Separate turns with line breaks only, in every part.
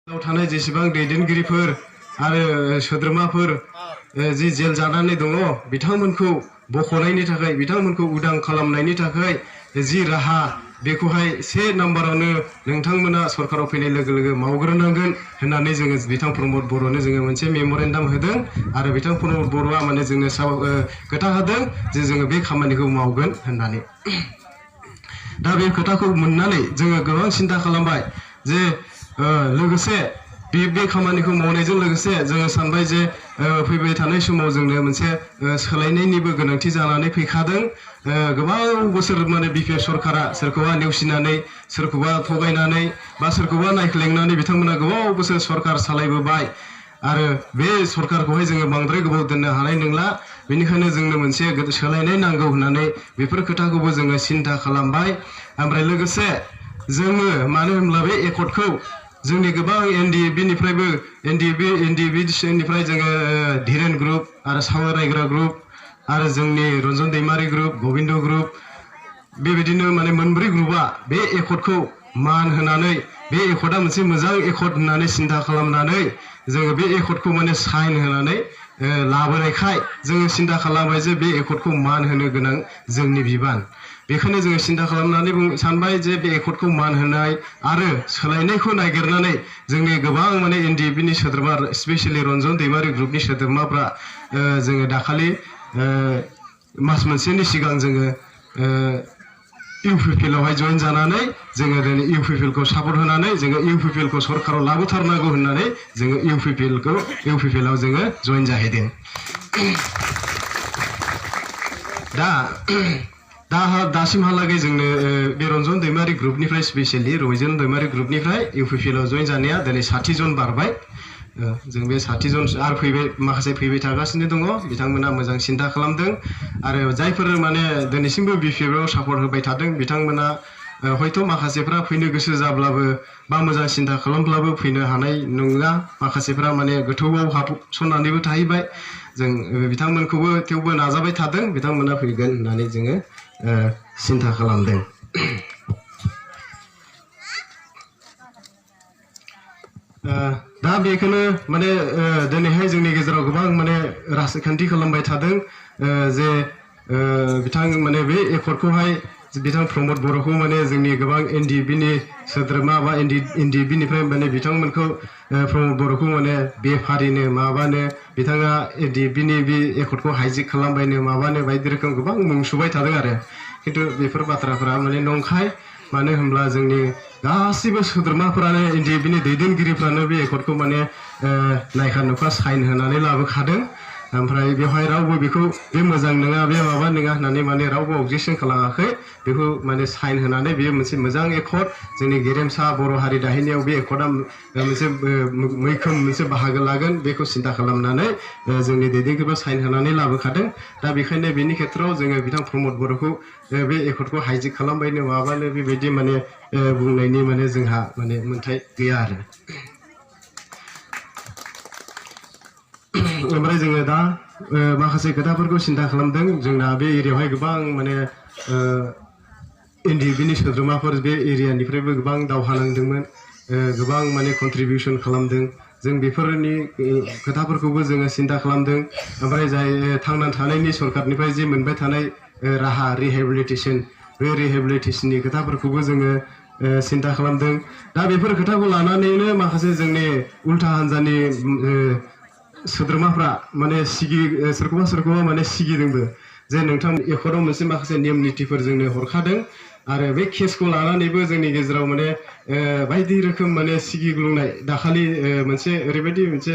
थानाय जेसेबां दैदेनगिरिफोर आरो सोद्रोमाफोर जि जेल जानानै दङ बिथांमोनखौ बख'नायनि थाखाय बिथांमोनखौ उदां खालामनायनि थाखाय जि राहा बेखौहाय से नाम्बारावनो नोंथांमोना सरकाराव फैनाय लोगो लोगो मावग्रोनांगोन होननानै जोङो बिथां प्रमद बर'नो जोङो मोनसे मेम'रेन्डाम होदों आरो बिथां प्रमद बर'आ माने जोंनो खोथा होदों जे जोङो बे खामानिखौ मावगोन होननानै दा बे खोथाखौ मोननानै जोङो गोबां सिन्था खालामबाय जे लोगोसे बे खामानिखौ मावनायजों लोगोसे जोङो सानबाय जे फैबाय थानाय समाव जोंनो मोनसे सोलायनायनिबो गोनांथि जानानै फैखादों गोबां बोसोर माने बिपिएफ सरकारा सोरखौबा नेवसिनानै सोरखौबा थगायनानै बा सोरखौबा नायख्लेंनानै बिथांमोना गोबाव बोसोर सरकार सालायबोबाय आरो बे सरकारखौहाय जोङो बांद्राय गोबाव दोननो हानाय नंला बेनिखायनो जोंनो मोनसे सोलायनाय नांगौ होननानै बेफोर खोथाखौबो जोङो सिन्था खालामबाय ओमफ्राय लोगोसे जोङो मानो होनब्ला बे एकर्डखौ जोंनि गोबां एनडिएफबिनिफ्रायबो एनडिएफबिनिफ्राय जोङो धीरेन ग्रुप आरो सावरायग्रा ग्रुप आरो जोंनि रन्जन दैमारि ग्रुप गबिन्द ग्रुप बेबायदिनो माने मोनब्रै ग्रुपआ बे एकर्डखौ मान होनानै बे एकर्डआ मोनसे मोजां एकर्ड होननानै सिन्था खालामनानै जोङो बे एकर्डखौ माने साइन होनानै लाबोनायखाय जोङो सिन्था खालामबाय जे बे एकर्डखौ मान होनो गोनां जोंनि बिबान बेखायनो जोङो सिन्था खालामनानै सानबाय जे बे एकर्डखौ मान होनाय आरो सोलायनायखौ नागिरनानै जोंनि गोबां माने एनडिएफबिनि सोद्रोमा स्पेसियेलि रन्जन दैमारि ग्रुपनि सोद्रोमाफ्रा जोङो दाखालि मास मोनसेनि सिगां जोङो इउपिपिएलआवहाय जइन जानानै जोङो दिनै इउपिपिएलखौ सापर्ट होनानै जोङो इउपिपिएलखौ सरकाराव लाबोथारनांगौ होननानै जोङो इउपिपिएलआव जोङो जइन जाहैदों दासिमहालागै जोंनो बे रन्जन दैमारि ग्रुपनिफ्राय स्पेसियेलि रन्जन दैमारि ग्रुपनिफ्राय इउपिपिएलआव जइन जानाया दिनै 60 जन बारबाय जों बे 60 जन आरो माखासे फैबाय थागासिनो दङ बिथांमोना मोजां सिन्था खालामदों आरो जायफोर माने दिनैसिमबो बिपिएफआव सापर्ट होबाय थादों बिथांमोना हयथ' माखासेफ्रा फैनो गोसो जाब्लाबो बा मोजां सिन्था खालामब्लाबो फैनो हानाय नङा माखासेफ्रा माने गोथौआव हाबसननानैबो थाहैबाय जों बिथांमोनखौबो थेवबो नाजाबाय थादों बिथांमोना फैगोन होननानै जोङो सिन्था खालामदों दा बेखौनो माने दिनैहाय जोंनि गेजेराव गोबां माने राजखान्थि खालामबाय थादों जे बिथां माने बे एकर्डखौहाय बिथां प्रमद बर'खौ माने जोंनि गोबां एनडिएफबिनि सोद्रोमा बा एनडिएफबिनिफ्राय माने बिथांमोनखौ प्रमद बर'खौ माने बेफारिनो माबानो बिथाङा एनडिएफबिनि बे एकर्डखौ हाइजेक खालामबायनो माबानो बायदि रोखोम गोबां मुं सुबाय थादों आरो खिन्थु बेफोर बाथ्राफोरा माने नंखाय मानो होनब्ला जोंनि गासिबो सोद्रोमाफोरानो एनडिएफबिनि दैदेनगिरिफ्रानो बे एकर्डखौ माने नायखा नुखा साइन होनानै लाबोखादों ओमफ्राय बेवहाय रावबो बेखौ बे मोजां नङा बे माबा नङा होननानै माने रावबो अबजेक्सन खालामाखै बेखौ माने साइन होनानै बेयो मोनसे मोजां एकर्ड जोंनि गेरेमसा बर' हारि दाहैनायाव बे एकर्डआ मोनसे मैखोम मोनसे बाहागो लागोन बेखौ सिन्था खालामनानै जोंनि दैदेनगिरिफ्रा साइन होनानै लाबोखादों दा बेखायनो बेनि खेथ्रआव जोङो बिथां प्रमद बर'खौ बे एकर्डखौ हाइजेक खालामबायनो माबानो बेबायदि माने बुंनायनि माने जोंहा माने मोन्थाय गैया आरो ओमफ्राय जोङो दा माखासे खोथाफोरखौ सिन्था खालामदों जोंना बे एरियायावहाय गोबां माने एनडिएफबिनि सोद्रोमाफोर बे एरियानिफ्रायबो गोबां दावहा नांदोंमोन गोबां माने कन्ट्रिबिउसन खालामदों जों बेफोरनि खोथाफोरखौबो जोङो सिन्था खालामदों ओमफ्राय जाय थांनानै थानायनि सरकारनिफ्राय जे मोनबाय थानाय राहा रिहेबिलिटेसन बे रिहेबिलिटेसननि खोथाफोरखौबो जोङो सिन्था खालामदों दा बेफोर खोथाखौ लानानैनो माखासे जोंनि उल्था हान्जानि सोद्रोमाफ्रा माने सोरखौबा माने सिगिदोंबो जे नोंथां एकर्डआव मोनसे माखासे नेम नितिफोर जोंनो हरखादों आरो बे केसखौ लानानैबो जोंनि गेजेराव माने बायदि रोखोम माने सिगिग्लुंनाय दाखालि मोनसे ओरैबायदि मोनसे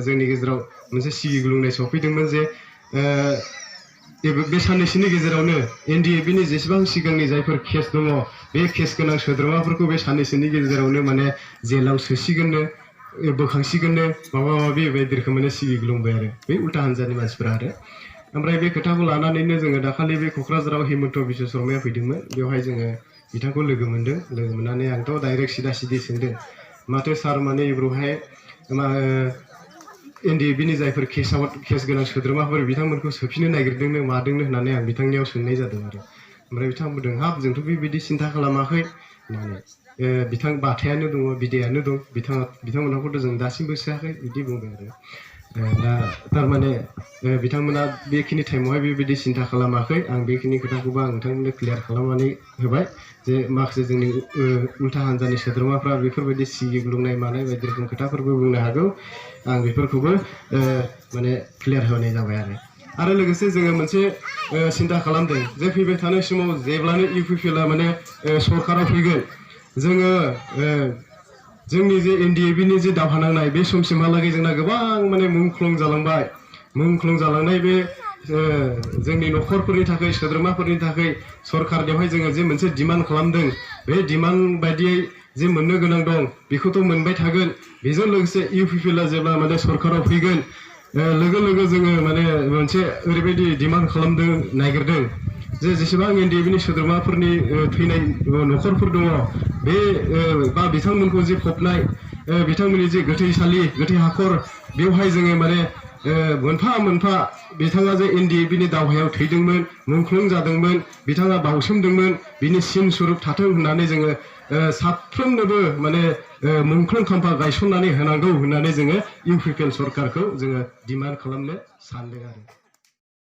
जोंनि गेजेराव मोनसे सिगिग्लुंनाय सफैदोंमोन जे बे साननैसोनि गेजेरावनो एनडिएफबिनि जेसेबां सिगांनि जायफोर केस दङ बे केस गोनां सोद्रोमाफोरखौ बे साननैसोनि गेजेरावनो माने जेलाव सोसिगोननो बोखांसिगोननो माबा माबि बायदि रोखोमैनो सिगिग्लुंबाय आरो बे उल्था हान्जानि मानसिफोरा आरो ओमफ्राय बे खोथाखौ लानानैनो जोङो दाखालि बे क'क्राझाराव हेमन्त बिश्व शर्माया फैदोंमोन बेवहाय जोङो बिथांखौ लोगो मोनदों लोगो मोननानै आंथ' डाइरेक्ट सिदा सोंदों माथो सार माने बेवहाय एनडिएफबिनि जायफोर केस गोनां सोद्रोमाफोर बिथांमोनखौ सोफिननो नागिरदोंनो मादोंनो होननानै आं बिथांनियाव सोंनाय जादों आरो ओमफ्राय बिथाङा बुंदों हाब जोंथ' बेबायदि सिन्था खालामाखै होननानै बिथां बाथायानो दङ बिदायानो दं बिथांमोनखौथ' जों दासिमबो सोआखै बिदि बुंदों आरो दा थारमाने बिथांमोना बेखिनि टाइमावहाय बेबायदि सिन्था खालामाखै आं बेखिनि खोथाखौबो आं नोंथांमोननो क्लियार खालामनानै होबाय जे माखासे जोंनि उल्था हान्जानि सोद्रोमाफ्रा बेफोरबायदि सिगिग्लुंनाय मानाय बायदि रोखोम खोथाफोरबो बुंनो हागौ आं बेफोरखौबो माने क्लियार होनाय जाबाय आरो लोगोसे जोङो मोनसे सिन्था खालामदों जे फैबाय थानाय समाव जेब्लानो इउपिपिएलआ माने सरकाराव फैगोन जोङो जोंनि जे एनडिएफबि जे दावहा नांनाय बे समसिमहालागै जोंना गोबां माने मुंख्लं जालांनाय बे जोंनि न'खरफोरनि थाखाय सोद्रोमाफोरनि थाखाय सरकारनियावहाय जोङो जे मोनसे डिमान्ड खालामदों बे डिमान्ड बायदियै जे मोननो गोनां दं बेखौथ' मोनबाय थागोन बेजों लोगोसे इउपिपिएलआ जेब्ला माने सरकाराव फैगोन लोगो लोगो जोङो माने मोनसे ओरैबायदि डिमान्ड खालामदों नागिरदों जे जेसेबां एनडिएफबिनि सोद्रोमाफोरनि थैनाय न'खरफोर दङ बे बा बिथांमोनखौ जे फबनाय बिथांमोननि जे गोथै हाखर बेवहाय जोङो माने मोनफा मोनफा बिथाङा जे एनडिएफबिनि दावहायाव थैदोंमोन मुंख्लं जादोंमोन बिथाङा बावसोमदोंमोन बिनि सिन सुरुप थाथों होननानै जोङो साफ्रोमनोबो माने मुंख्लं खाम्फा गायसननानै होनांगौ होननानै जोङो इउपिपिएल सरकारखौ जोङो डिमान्ड खालामनो सानदों आरो